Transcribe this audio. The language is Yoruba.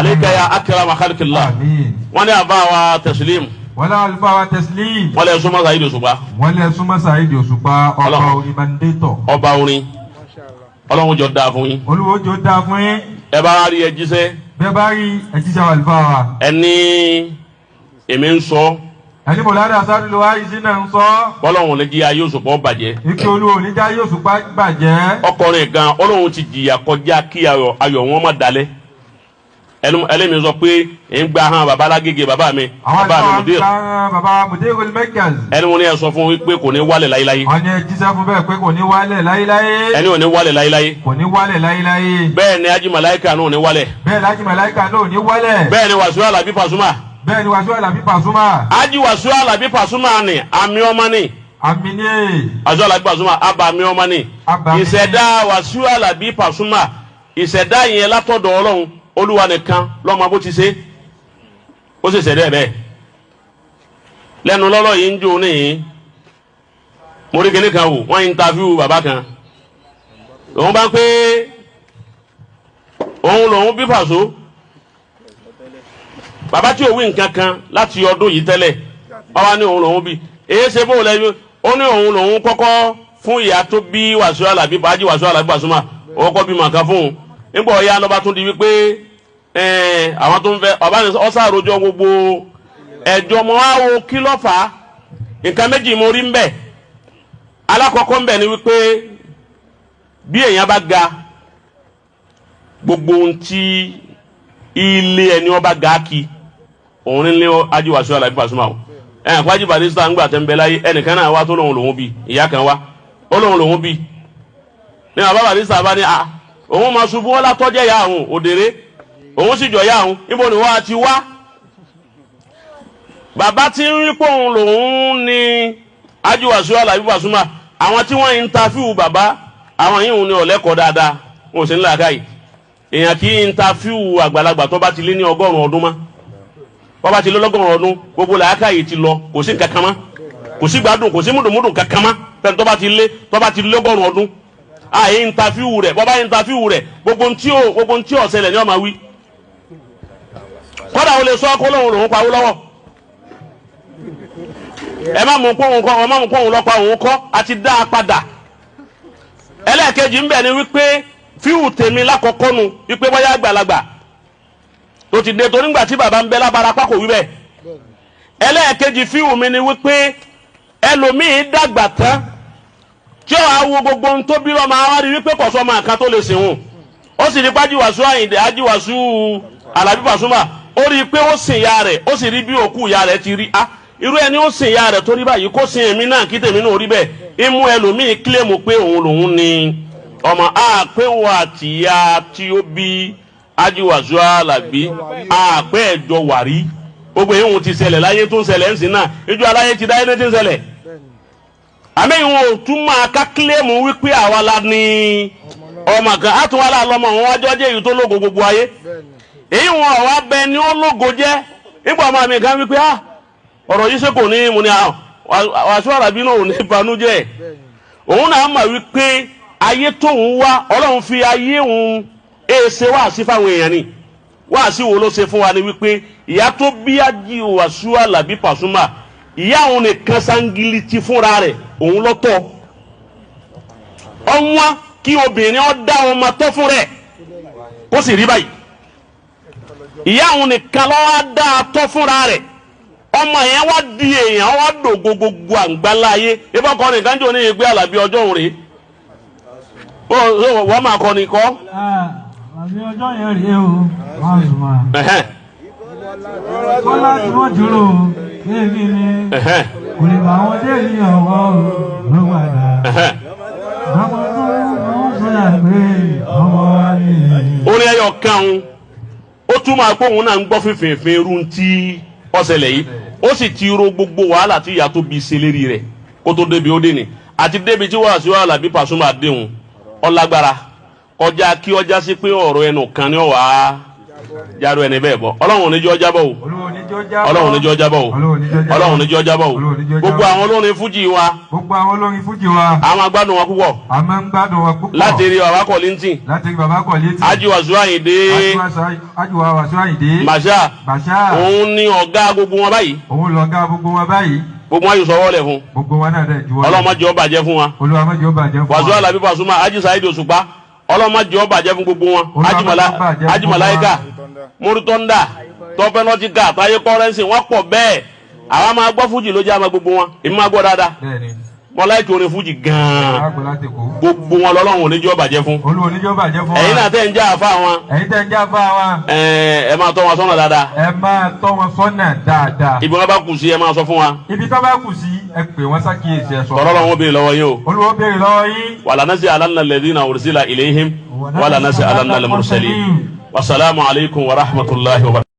Alayka ya akrama khalqillah. Àmín. Wọ́n ní àbá wa Taslim. Wọ́n lé àlùfáà wa Taslim. Wọ́n lè súnmọ́ Saheed Òṣùpá. Wọ́n lé súnmọ́ Saheed Òṣùpá, ọba Ọlọ́run. orin mandator. Ọba orin, Ọlọ́run jọ dáa fún yín. Olúwo jọ dáa fún yín. Ẹ bá rí ẹ jíṣẹ́. Bẹ́ẹ̀ bá rí ẹjíṣẹ́ wa, àlùfáà wa. Ẹ ní èmi ń sọ. Ẹni mọ̀ládà sáré wáyé sí náà ń sọ. Bọ́lọ́run lè jí ayé Òṣùpá ó bàjẹ́. Ike Olúwo oníjà yóò Òṣùpá bàjẹ́. Ọkùnrin gan, Ọlọ́run ti jìyà kọjá kí ayọ̀ ayọ̀ wọn má dalẹ̀. Ẹnu ẹlẹ́mi sọ pé ń gba hàn baba alágége, bàbá mi. Àwọn Bàbá mi àlùfáà Mudir. ń bàbá Mudirul Markaz. Ẹni wọn ni ẹ sọ fún wípé kò ní wálẹ̀ láyéláyé. Wọ́n ní ẹ jíṣẹ́ fún bẹ́ẹ̀ pé kò ní wálẹ̀ láyéláyé. Ẹni ò ní wálẹ̀ láyéláyé. Kò ní wálẹ̀ láyéláyé. Bẹ́ẹ̀ ni Ají Màláìka náà ò ní wálẹ̀. Bẹ́ẹ̀ lájí Màláìka náà ò ní wálẹ̀. Bẹ́ẹ̀ ni Wàsíù Àlàbí Pasuma. Bẹ́ẹ̀ ni Wàsíù Àlàbí Pasuma. Ají Wàsíù Àlàbí Pasuma ni àmì ọmọ ni. Àmì ní. Wàsíù Àlàbí Pasuma abà àmì ọmọ ni. Abàmì. Ìṣẹ̀dá Wàsíù Àlàbí Pasuma, ìṣẹ̀dá yẹn látọ̀dọ̀ Ọlọ́run Olúwa nìkan lọ́mọ bó ti ṣe, ó sì ṣẹ̀dá ẹ̀ bẹ́ẹ̀. Lẹ́nu lọ́lọ́ yìí ń jò níyìn, mo rí kinní kan wò, wọ́n interview bàbá kan, òun bá ń pé òun lòun bí Pàṣọ. Bàbá tí ò wí nǹkan kan láti ọdún yìí tẹ́lẹ̀, wọ́n wá ní òun lòun bí. Èyí ṣe bóun lẹ́yìn, ó ní òun lòun kọ́kọ́ fún ìyá tó bí Wàsíù Àlàbí, Bájí Wàsíù Àlàbí Pasuma, òun kọ́ bí màkà fún un. Nígbà ọ̀ya lọ́ba tún di wípé àwọn tó ń fẹ́ ọba ní ọ̀sà àròjọ gbogbo ẹ̀jọ̀ mọ́ á wo kí ló fà á. Nǹkan méjì mo rí ń bẹ̀. Alákọ̀ọ́kọ́ ń bẹ̀ ni wípé bí èèyàn bá ga, gbogbo ohun tí ilé ẹni ọba ga kí òun ní Ají Wàsíù Àlàbí Pasuma o. Ẹ̀ àpájì Barrister ń gbà tẹ́ ń bẹ láyé, ẹnìkan náà wá tó lóun lòun bí, ìyá kan wá ó lóun lòun bí ní bàbá Barrister bá ní a òun máa ṣubú wọn látọ́jẹ́ ya òun òdèrè, òun sì jọ ya òun, níbo ni wọ́n á ti wá. Bàbá tí ń rí pé òun lòun ní Ají Wàsíù Àlàbí Pasuma, àwọn tí wọ́n interview bàbá, àwọn yìí ń ní ọ̀lẹ́kọ̀ọ́ dáadáa, wọn ò sí ní làákàyè. Èèyàn kì í interview àgbàlagbà tó bá ti lé ní 100 ọdún mọ́. Wọ́n bá ti lé lọ́gọ́rùn ọdún, gbogbo làákàyè ti lọ, kò sí nǹkan kan mọ́, kò sí gbádùn, kò sí múdùmúdù kankan mọ́. Fẹ́ni tó bá ti lé, tó bá ti lọ́gọ́rùn ọdún, àyè interview rẹ̀, bọ́ bá interview rẹ̀, gbogbo ntí ò ṣẹlẹ̀ ni ó máa wí. Kọ́dà ó lè sọ kó lóun lòun pawó lọ́wọ́. Ẹ má mú kóhun kọ́, ẹ má mú kóhun lọ́pàá òun kọ́ àti dá a padà. Ẹlẹ́ẹ̀kejì ń bẹ̀ ni wípé fíwù tèmi lákọ̀ọ́kọ́ nu wípé bóyá àgbàlagbà tó ti dé, torí ńgbà tí bàbá ń bẹ lábarapá kò wí bẹ́ẹ̀. Ẹlẹ́ẹ̀kejì fíwù mi ni wípé ẹlòmíín dàgbà tán tí ó wàá wo gbogbo ohun tó bí lọ́mọ, àwa rí wípé kọ̀sọ́ máa kan tó lè sìn wọn, ó sì rí pájíwàsú Àyìndé, Ajíwàsú Àlàbí Pasuma, ó rí i pé ó sìn ìyá rẹ̀, ó sì rí bí òkú ìyá rẹ̀ ti rí. A irú ẹni ó sìn ìyá rẹ̀ tó rí báyìí, kó sin èmi náà kí tèmi náà rí bẹ́ẹ̀. Imú ẹlòmíín kílèmù pé òun lòun ni ọmọ a pé wọn àtìyá tí ó bí Ajíwàsú Àlàbí àpẹ ẹjọ wàrí. Gbogbo èyí òun ti ṣẹlẹ̀ láyé, tó ń ṣẹlẹ̀ ń sìn náà, ìjọ aláyé ti dáyé ní ti ń ṣẹlẹ̀. Àmì ìwọ̀n ò tún máa ká kílèmù wípé àwa la ní ọmọ kan á tún wá láàlọ́mọ òun wájú ọjọ́ èyí tó lógo gbogbo ayé. Èyí wọn ọ̀wá bẹ ni ó lógo jẹ́. Nígbà ọmọ mi kan wípé ah, ọ̀rọ̀ yìí ṣe kò ní mu ni Wàsíù Àlàbí náà ò ní banújẹ́. Òun náà mọ̀ wípé ayé tóun wá, Ọlọ́run fi ayé òun èèṣe wáàsí fáwọn èèyàn ni. Wáàsí wo ló ṣe fún wa ni wípé ìyá tó bí Ají Wàsíù Àlàbí Pasuma, ìyá òun nìkan sangiliti fúnra rẹ̀, òun lọ́tọ̀ ọ̀wọ́n kí obìnrin ó dá ọmọ tó fún rẹ̀ kó sì rí báyìí. Ìyá òun nìkan ló wá dá a tọ́ fúnra rẹ̀, ọmọ yẹn wá di èèyàn, wá dògo gbogbo àǹgbáláyé. Ibà kọ́ nìkan jò ní ìgbé Àlàbí ọjọ́ òun rèé, wọ́n máa kọ́ ni kọ́. Àbí ọjọ́ yẹn rèé o, Pasuma. Kọ́lá tí wọ́n dúró kéèké ni kò lè bá wọn dé ní ọwọ́ o ló padà. Àwọn tó ń sọ̀rọ̀ pé ọmọ wa ni. Orin ẹyọ kan òun ó túmọ̀ pé òun náà ń gbọ́ fífìnfín irú tí ó ṣẹlẹ̀ yìí, ó sì ti ro gbogbo wàhálà tí ìyá tó bí ṣe lérí rẹ̀ kó tó débi ó dé ni àti débi tí Wàsíù Àlàbí Pasuma déhùn ọlágbára kọjá kí ọjà sí pé ọ̀rọ̀ ẹnu kan ni ó wà á. Járó ẹni bẹ́ẹ̀ bọ́. Ọlọ́run ò ní jọ́ jábọ̀ o. Olúwa ò ní jẹ́ ó jábọ́. Ọlọ́run ò ní jọ́ jábọ̀ o. Ọlọ́run ò ní jẹ́ ó jábọ́. Ọlọ́run ò ní jọ́ jábọ̀ o. Ọlọ́run ò ní jẹ́ ó jábọ́. Gbogbo àwọn olórin fújì wa, Gbogbo àwọn olórin fújì wa, àwọn agbádùn wọn púpọ̀. A máa ń gbádùn wọn púpọ̀. Láti rí bàbá Kọ̀lìntìn, Láti rí bàbá Kọ̀lìntìn, Ájí Wàsíù Àyìndé, Ájúwa Wàsíù Àyìndé, Màṣá, Bàṣá, òun ni ọ̀gá gbogbo wọn báyìí. Òun lọ̀gá gbogbo wọn báyìí. Gbogbo wọn yóò sọ wọ́lẹ̀ fún. Gbogbo wọn náà dẹ̀ juwọ́. Ọlọ́run má jẹ́ ó bàjẹ́ fún wa. Olúwa má jẹ́ ó bàjẹ́ fún Wàsíù wa. Àlàbí Pasuma, Ájí Saheed Òṣùpá, Ọlọ́run má jẹ́ ó bàjẹ́ fún gbogbo wọn. Olúwa má Ájí jẹ́ ó bàjẹ́ fún Ájí gbogbo Màláíkà, wa. Múrítọ́ndà, Tọ́pẹ́ Nọ́tíkà, Táyé Kọ́rẹ́nsì, wọ́n pọ̀ bẹ́ẹ̀. Àwa máa gbọ́ fújì ló jẹ́ àmọ́ gbogbo wọn. Èmi máa gbọ́ dáadáa. Bẹ́ẹ̀ni. Mo láìkí orin fújì gan-an. Àgbẹ̀ láti kó. Gbogbo wọn lọ́lọ́run ò ní jẹ́ ó bàjẹ́ fún. Olúwa ò ní jẹ́ ó bàjẹ́ fún wa. Ẹ̀yin náà tẹ́ ń já àfa wọn, Ẹ̀yin tẹ́ ń já fún wa, ẹ máa tọ́ wọn sọ́nà dáadáa. Ẹ máa tọ́ wọn sọ́nà dáadáa. Ibi wọn bá kù sí, ẹ máa sọ fún wa. Ibi tó bá kù sí, ẹ pè wọ́n sákìyèsí, ẹ sọ. Tọ́lọ́ lọ́wọ́ béèrè lọ́wọ́ yín o. Olúwa ó béèrè lọ́wọ́ yín. Wàlá nasi alanna alladhina ursila ilayhim wàlá nasi alanna al-mursalin. Wasalaamu alaykum wa rahmatulahi wa barakatuh.